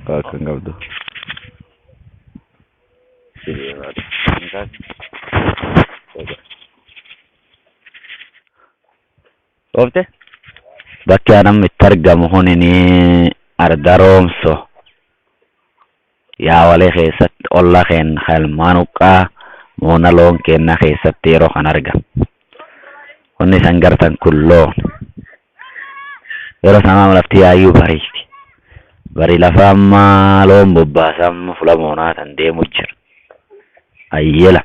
Akka hin qabdu. Oofte? Bakki anam itti argamu kunini arda roomso. Yaawalee keessatti olla keenna helmaan huqqaa moona loon keenna keessatti yeroo kan argamu. Wanni isan gartan kun loon. Yeroo sanaa lafti yaayyuu bariiti. Bari lafa amma loon bobbaasa amma fula moonaa tan deemu jira. Ayyela.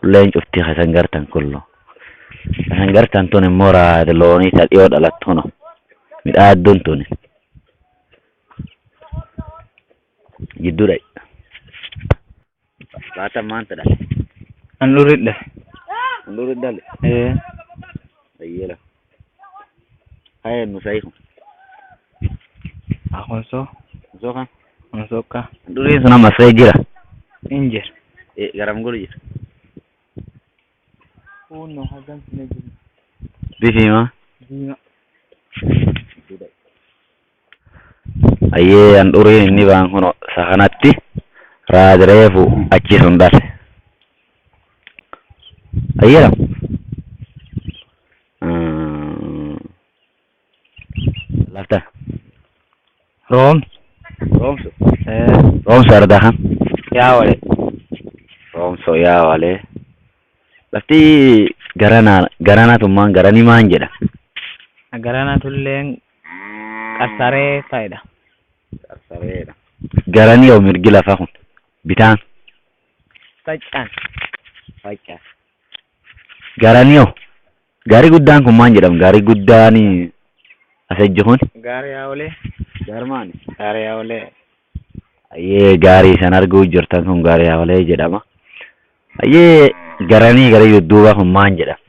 Ulleen cuftii isan gartan kun loon. Isan gartan tun immoo raada loonii ta dhiyoo dhalattu no. Midhaadduun tuni. Gidduu dha'i. Baatan maanta dhale? Handhuurri dhale. Handhuurri dhale? Ee. Ayyela. Haya nu sa'i kun. Akonsoo. Osoo kan? Onsokka. Handhuurriin sun amma see jira. Hin jira. Garam golu jira. Kunnoo hagam sinna jiru. Bifiima. Diima. Ayyee handhuuriin inni ba'an kun isa kanatti raadireefu achi sun dhale. Ayyela. Lafta. Room. Roomso. Ee. Roomso ardaa kan? Yaawale. Roomso yaawalee. Lafti garanaa garanatummaan garanii maan jedha. Garana tulleen qassaree fa'idha. Qarsareedha. Garanii yoo mirgi lafa kun bitaan. Faccaan. Faccaa. Garanii yoo gaarii guddaan kun maan jedhama gaarii guddaan as ejji kun. Gaara yaawale. Gaarmaani. Gaara yaawale. Ayyee gaarii san arguu jirtan kun gaarii yaawalee jedhama. Ayyee garanii garii dudduuba kun maan jedhama.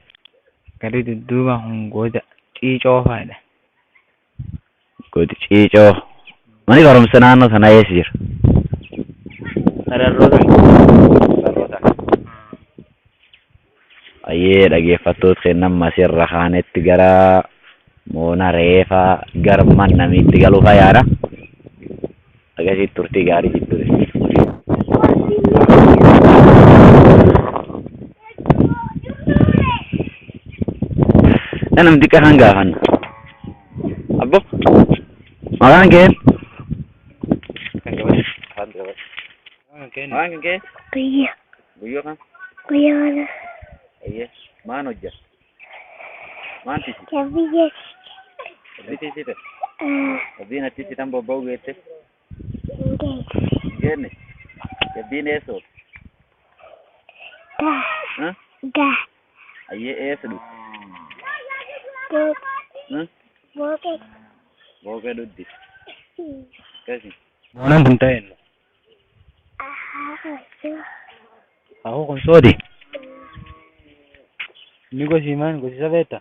Gari dudduuba kun gosa ciicoo fa'idha. Godi ciicoo. Mani barumsa naannoo sanaa eessa jira? Sararroota. Ayyee dhaggeeffattoota keenya amma asirra kaanetti gara moona reefaa gara mana namiitti galuuf yaada. Akkasitti turtii gaarii jidduu. Namni xiqqaa kan gaafanna. Abbo maqaan kee? Maqaan kee? Guyyaa Guyyoo kan? guyyaa kana Ayyee maan hojjeta? Maan tisi? kan biyya Abbii tisite? Abbiin achitti tan bobba'u geette? hin geesse Hin geenne? Jabbiin eessa oolti? gaa Huh? gaa Ayyee eessa dhufti? booqe Huh? booqe Booqee dhuddi. Akkasi. Moonaan tun ta'een. ahaa hojii Akaakuu konsooti. Inni gosi maan gosi isa beekta?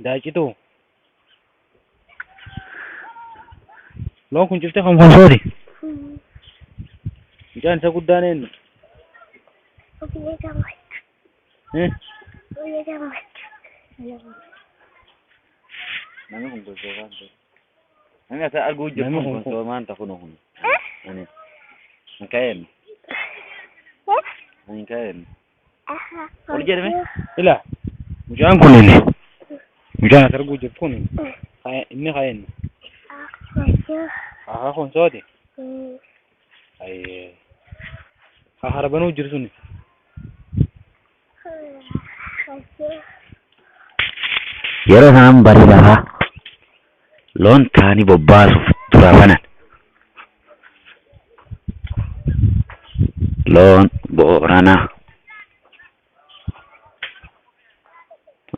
Daacituu. Loon kun cufte kan konsooti. Mucaan isa guddaan eenyu? guyyaa gammachuu guyyaa gammachuu Namni kun gosoo waan ta'e. Namni asa arguu jiru Namni kun kun- gosoo waan ta'e kun kun. Ani. Hin ka'een. Ani hin ka'een. ahaa Ol jedhame? Ila mucaan kun inni. Mucaan as arguu jirtu kun inni ka'een. hojii Akaakuu konsooti. Ayyee. Ka harbanuu jiru suni. hojii Yeroo isaan bari lafaa loon taanii bobbaasuuf dura banan. Loon Booranaa.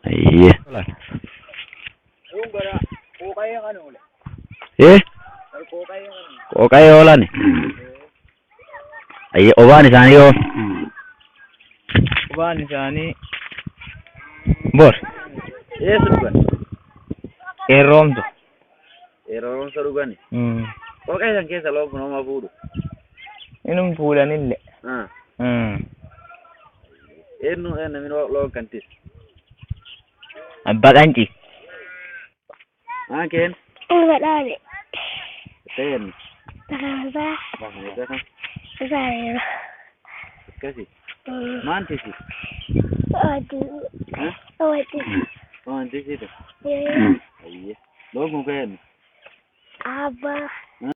Ayyee. Eh? Qooqa'ee oolan. Ayyee obaan isaanii yoo Obaan isaanii bor. Eessa dhugan? Qeerroomtu. Qeerroomsa dhugani. Qooqa'ee san keessa loon kun hooma fuudhu. Inum fuudhanillee. Eenyu namni loon kan tisse? Abbaa qancii. Maan keen? Badhaadhe. Ta'een. Takaasaa. Bakka kan Saayeera. akkasi. Maan tisi? Ooti. Ooti. Waan tisitu. Yoo. Ayyee. Loon kun ka'een. Abbaa.